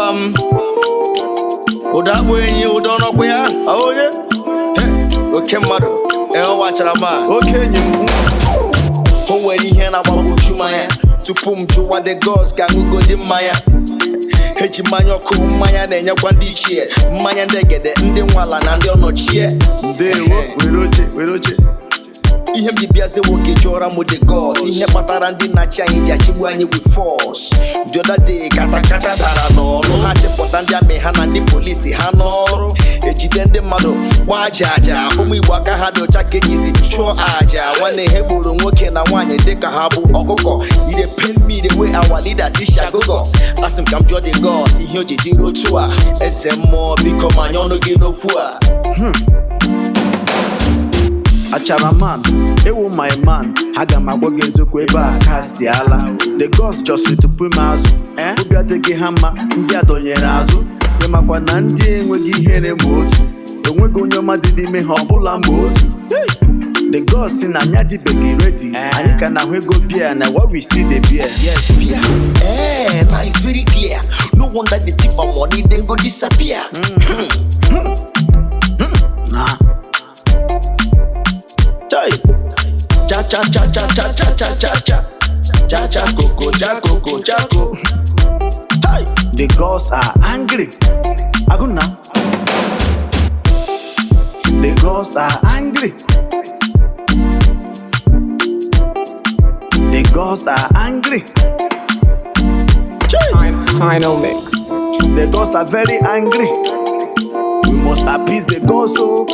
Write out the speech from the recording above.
Gbam. Ụda bụ enyi ụdọ n'ọkwa ya. Onye? Oke mmadụ, ewachara ma. Oke enyi m. O nwere ihe na-agbagwoju m anya tupu m jụwa the gods ka ṅụgodi mmanya. Eji mmanya ọkụ, mmanya na-enyekwa ndị ichie, mmanya ndị egede, ndị nwala na ndị ọnọchie. Ndewo, were oche, were oche. Ihe m ji bịazie nwoke jụọra m the gods ihe kpatara ndị na-achị anyị ji achịgbu anyị with force. The other day, katakata dara n'ọrụ ha, chịpụta ndị amị ha na ndị polisi ha n'ọrụ, ejide ndị mmadụ gbaa aja aja. Ụmụ Igbo aka ha dị ọcha ka eji si chụọ aja. Nwanne, ha gburu nwoke na nwaanyị dịka ha bụ ọkụkọ. E dey pain me the way our leaders si agụgọ. Asị m ka m jụọ the gods ihe o ji jiri otu a. Eze mmụọ, biko manye ọnụ gị n'okwu a. Achara man, ewo my man, aga m agwa gị eziokwu ebe a ka si ala. The gods just tupu m azụ, obi adịghị ha mma, ndị a dọnyere azụ. Ịmakwa na ndị enweghị ihere ma otu, enweghị onye ọma dị n'ime ha ọbụla ma otu. The gods si na anyị adịbeghị ready, anyị ka na-ahụ ego beer na what we see the beer. Yes, beer. Now it's very clear. No wonder the thief for money then go disappear. Na. Chai. Cha cha cha cha cha cha cha cha cha. Cha cha coco cha coco cha co. Hey! The gods are angry. Aguna. The gods are angry. The gods are angry. Chai! Final mix. The gods are very angry. We must appease the gods, oh.